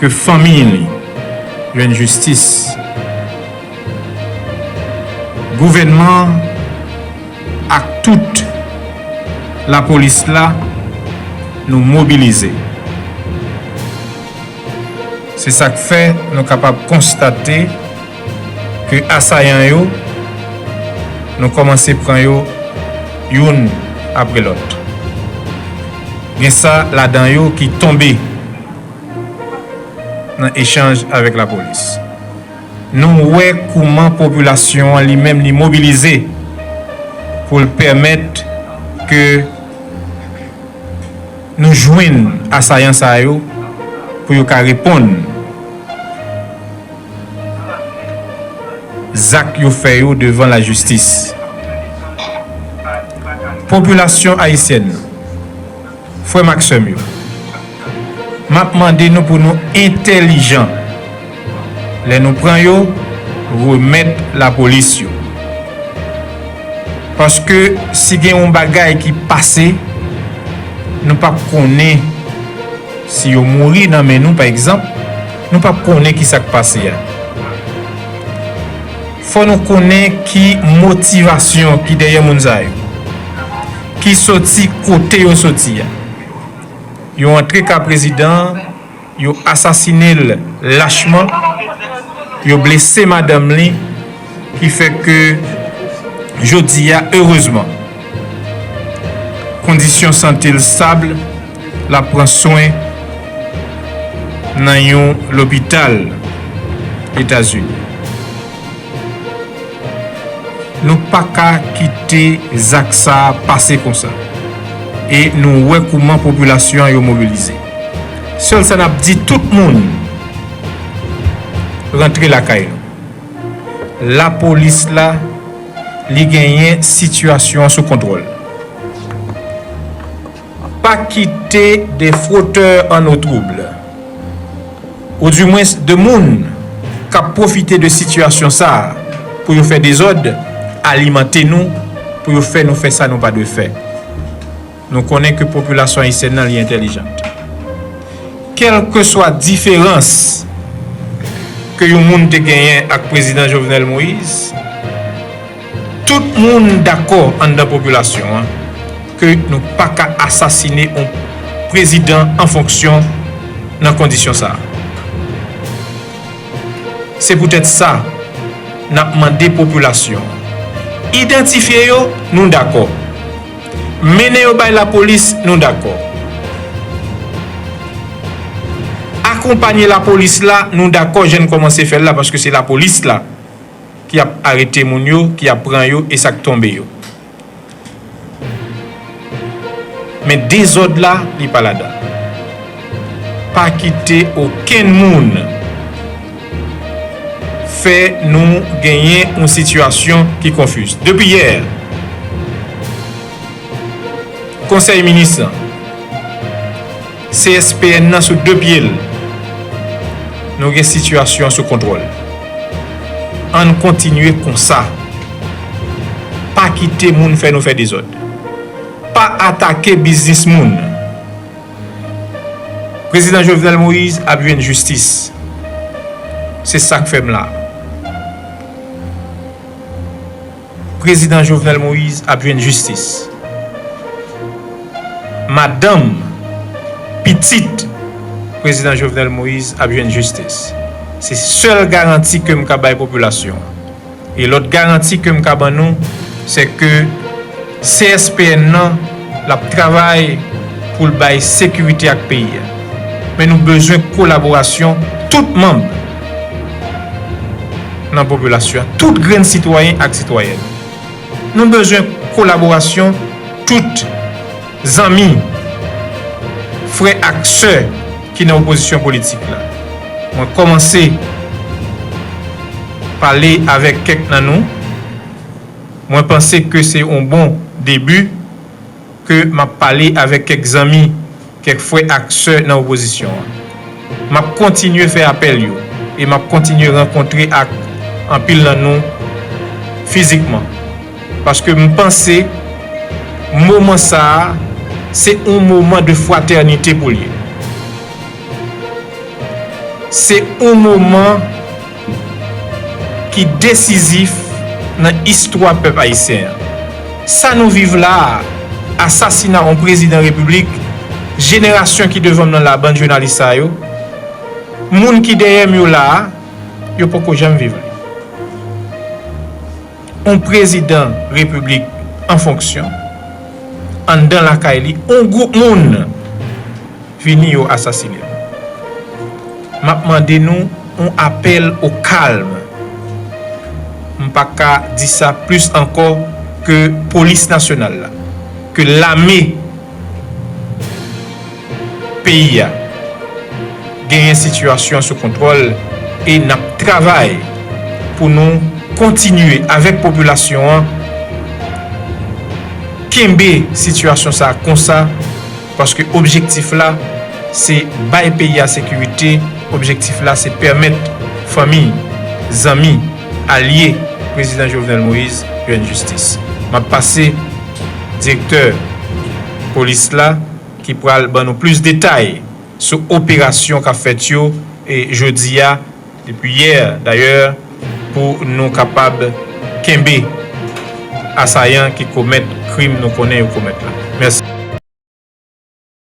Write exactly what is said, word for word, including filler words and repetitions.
ke fanmi li jwenn jistis. Gouvènman ak tout lapolis la, nou mobilize. Se sa k fè nou kapab konstate ke asayan yo, nou kòmanse pran yo youn apre lòt. Gen sa ladan yo ki tonbe nan echanj avèk lapolis. Nou wè kouman popilasyon an li menm li mobilize pou l pèmèt ke nou jwenn asayan sa yo pou yo ka reponn zak yo fè yo devan lajistis. Popilasyon ayisyèn, frè m ak sè m yo, m ap mande nou pou nou entèlijan lè nou pran yo, remèt lapolis yo. Paske si gen yon bagay ki pase, nou p ap konnen si yo mouri nan men nou, pa egzanp, nou p ap konnen ki sa k pase a. Fò nou konnen ki motivasyon ki dèyè moun sa yo, ki soti kote yo soti a. Yo antre ka prezidan an, yo asasine l lachman, yo blese madanm li, ki fè ke jodi a, erezman, kondisyon sante l stab, l ap pran swen nan yon lopital Etazini. Nou pa ka kite zak sa a pase konsa. E nou wè kouman popilasyon an yo mobilize. Sèl sa n ap di tout moun, rantre lakay nou. Lapolis la, li genyen sitiyasyon an sou kontwòl. Pa kite de frotè an nou twoub, oudimwens de moun k ap pwofite de sitiyasyon sa a pou yo fè dezòd, alimante nou pou yo fè nou fè sa nou pa dwe fè. Nou konnen ke popilasyon ayisyèn nan li entèlijan. Kèlkeswa diferans ke yon moun te genyen ak prezidan Jovenel Moïse, tout moun dakò anndan popilasyon an ke nou pa ka asasine yon prezidan an fonksyon nan kondisyon sa a. Se poutèt sa, n ap mande popilasyon an, idantifye yo, nou dakò. Mennen yo bay lapolis, nou dakò. Akonpanye lapolis la, nou dakò, jan n kòmanse fè l la, paske se lapolis la ki ap arete moun yo, ki ap pran yo, e sa k tonbe yo. Men dezòd la, li pa ladan. Pa kite okenn moun fè nou genyen yon sitiyasyon ki konfiz. Depi yè, Konsèy Minis lan, C S P N nan sou de pye l. Nou gen sitiyasyon an sou kontwòl. Ann kontinye konsa. Pa kite moun fè nou fè dezòd. Pa atake biznis moun. Prezidan Jovenel Moïse ap jwenn jistis. Se sa k fè m la. Prezidan Jovenel Moïse ap jwenn jistis. Madanm, pitit Prezidan Jovenel Moïse ap jwenn jistis. Se sèl garanti ke m ka bay popilasyon an. E lòt garanti ke m ka ban nou, se ke C S P N nan, l ap travay pou l bay sekirite ak peyi a. Men nou bezwen kolaborasyon tout manm nan popilasyon an, tout grenn sitwayen ak sitwayèn. Nou bezwen kolaborasyon tout zanmi, frè ak sè ki nan opozisyon politik la. Mwen kòmanse pale avèk kèk nan nou. Mwen panse ke se yon bon debi ke m ap pale avèk kèk zanmi, kèk frè ak sè nan opozisyon an. M ap kontinye fè apèl yo e m ap kontinye rankontre ak anpil nan nou fizikman. Paske m panse moman sa a, se yon moman de fratènite pou l ye. Se yon moman ki desizif nan istwa pèp ayisyen an. Sa nou viv la a, asasina yon prezidan repiblik, jenerasyon ki devan m nan la, bann jounalis sa yo, moun ki dèyè m yo la a, yo poko janm viv li. Yon prezidan repiblik an fonksyon, anndan lakay li, yon gwoup moun vini yo asasinen l. M ap mande nou yon apèl o kalm. M pa ka di sa plis ankò ke polis nasyonal la, ke lame peyi a genyen sitiyasyon sou kontwòl e n ap travay pou nou kontinye avèk popilasyon an kenbe sitiyasyon sa a konsa, paske objektif la se bay peyi a sekirite, objektif la se pèmèt fanmi, zanmi, alye prezidan Jovenel Moïse jwenn jistis. M ap pase direktè polis la ki pral ban nou plis detay sou operasyon k ap fèt yo e jodi a, depi yè dayè, pou nou kapab kenbe asayan ki komèt krim nou konnen yo komèt la. Mèsi.